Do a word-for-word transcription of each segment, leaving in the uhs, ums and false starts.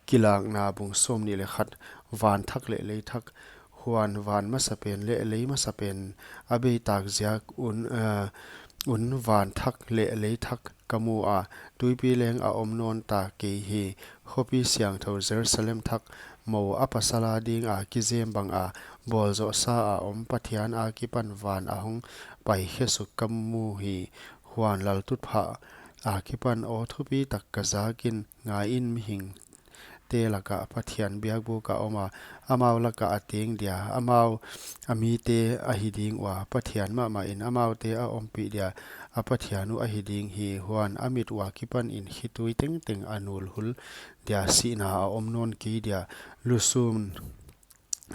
Kilakna bung sawmnih leh khat. Van thak leh lei thak. Huan van masapen leh lei masapen a beitak ziak un, eh, un van thak leh lei thak ka mu a, tuipi leng a om nawn ta kei hi. Khopi siangthou Jerusalem thak, mou a pasal a ding a kizem bang a, bawl zoh sa a om Pathian akipan van a hong pai khe suk ka mu hi. Huan laltutphah akipan aw thupi tak ka zak in, ngai in, mihing te laka Pathian biakbuk a om a, amau laka a teng dia, amau a mite ahi ding ua, Pathian mahmah in amaute a ompih dia, a Pathian uh ahi ding hi. Huan a mit ua kipan in khitui tengteng a nul hul dia, sihna a om nawn kei dia, lusum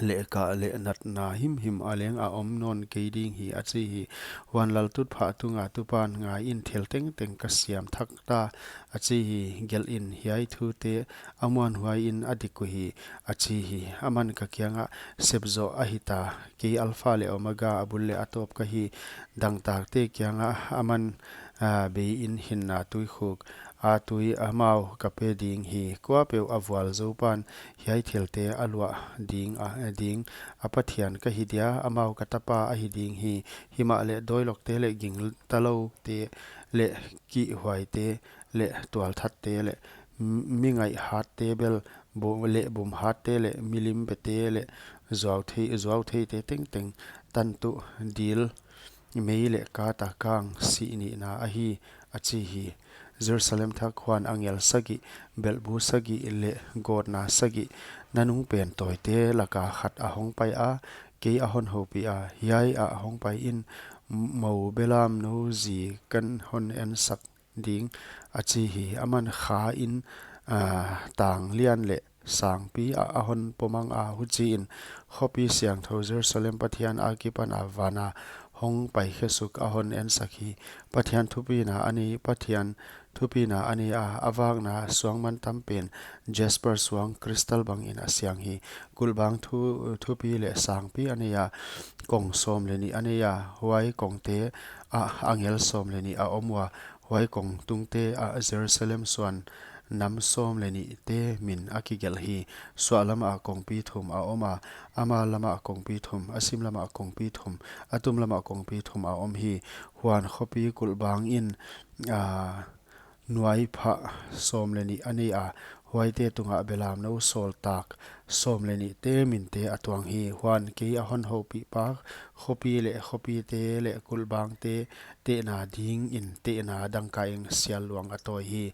leh kah leh natna himhim a leng a om nawn kei ding hi, a chi hi. Huan laltutphah tunga tupan, ngai in, thil tengteng ka siam thak ta, a chi hi. Gelh in, hiai thute a muanhuai in a dik uhi, a chi hi. Aman ka kiangah, sep zoh ahi ta, kei Alpha leh Omega, a bul leh a tawp ka hi. Dangtakte kiangah aman, ah, bei in hinna tuikhuk a tui amau ka pe ding hi. Kuapeuh a vualzou pan hiai thilte a luah ding a, ding a Pathian ka hi dia, amau ka tapa ahi ding hi. Himahleh dawilokte leh gingtaloute leh kihhuaite leh tualthatte leh m-, mi ngaihhatte bel bu-, leh bumhatte leh mi limbete leh zuauthei, zuautheite tengteng tantuh dil mei leh kata kang sih nihna ahi, a chi hi. Jerusalem thak. Huan angel sagih, belhbu sagih leh gawtna sagih nanung pen tawite laka khat a hong pai a, kei a hon houpih a, hiai ah hong pai in, mou belamnou zi kan hon ensak ding, a chi hi. Aman kha in, ah, tang lian leh sangpi ah a hon pomang a, huchiin khopi siangthou Jerusalem Pathian akipan a van a hong pai khe suk a hon ensak hi. Pathian thupina a nei, Pathian thupina a nei a, a vakna suang mantam pen jasper suang, kristal bangin a siang hi. Kulhbang thu-, thupi leh sangpi a nei a, kong sawm leh nih a nei a, huai kongte ah angel sawm leh nih a om ua, huai kong tungte ah Jerusalem suan nam sawm leh nihte min a kigelh hi. Suahlam ah kongpi thum a om a, a mal lam ah kongpi thum, a sim lam ah kongpi thum, a tum lam ah kongpi thum a om hi. Huan khopi kulhbang in, ah, nuaiphah sawm leh nih a nei a, huaite tungah belamnou sawltak sawm leh nihte minte a tuang hi. Huan kei a hon houpihpa khopi leh khopite leh kulhbangte tehna dingin tehna dangkaeng sial luang a tawi hi.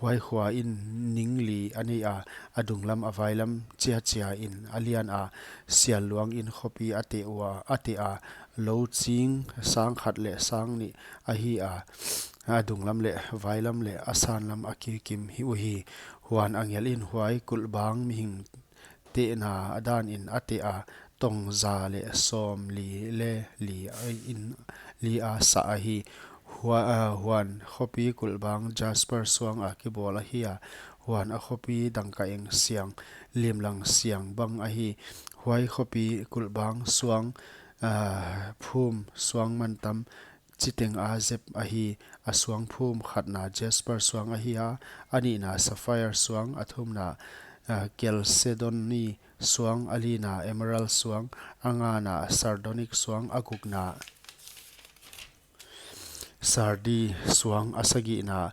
Huai khua in ning li a nei a, a dunglam a vailam chiachiain a lian a, sial luang in khopi a teh ua, a teh a, lou ching sang khat leh sang nih ahi a, a dunglam leh vailam leh a sanlam a kikim hi uhi. Huan angel in huai kulhbang mihing tehna danin a teh a, tong za leh sawm li leh li a in, li a sa ahi. Hua-, ah, huan khopi kulhbang jasper suang a kibawl ahi a, huan a khopi dangkaeng siang, limlang siang bang ahi. Huai khopi kulhbang suang, ah, phum suang mantam chiteng a zep ahi. A suang phum khatna jasper suang ahi a, a nihna sapphire suang, a thumna, ah, chalcedony suang, a lina emerald suang, a ngana sardonyx suang, a gukna sardi suang, a sagihna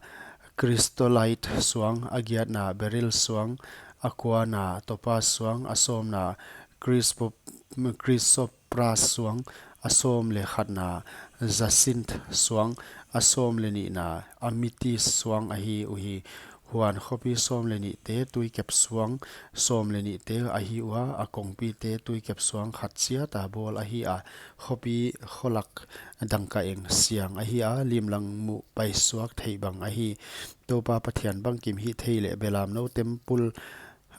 chrysolite suang, a giatna beryl suang, a kuana topaz suang, a sawmna chrysop-, chrysoprase suang, a sawm leh khatna jacinth suang, a sawm leh nihna amethyst suang ahi uhi. Huan khopi sawm leh nihte tuikep suang sawm leh nihte ahi ua, a kongpite tuikep suang khat chiat a bawl ahi a, khopi kholak dangkaeng siang ahi a, limlang muh paisuak theih bang ahi. Toupa Pathian bangkim hihtheih leh belamnou temple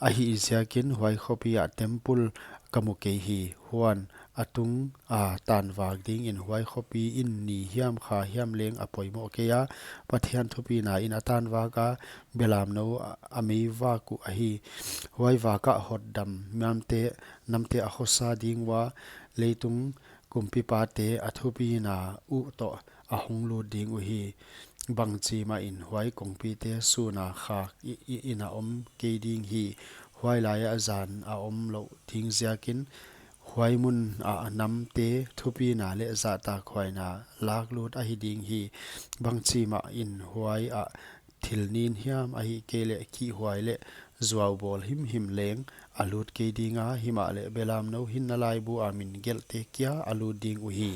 ahih ziakin huai khopi ah temple ka mu kei hi. Huan a tung a tanvak dingin huai khopi in ni hiam kha hiam leng a poimoh kei a, Pathian thupina in a tanvak a, belamnou a, a meivak uh ahi. Huai vak ah hotdam namte, namte a khosa ding ua, leitung kumpipate a thupina uh toh a hong lut ding uhi. Bangchi mahin huai kongpite suna khak i, i, in a om kei ding hi. Huai laiah zan a om louh ding ziakin huai mun ah namte thupina leh zahtakhuaina laklut ahi ding hi. Bangchi mahin huai ah thil nin hiam ahihkeileh kihhuai leh zuau bawl himhim leng a lut kei ding a, himahleh belamnou hinna laibu a min gelhte kia a lut ding uhi.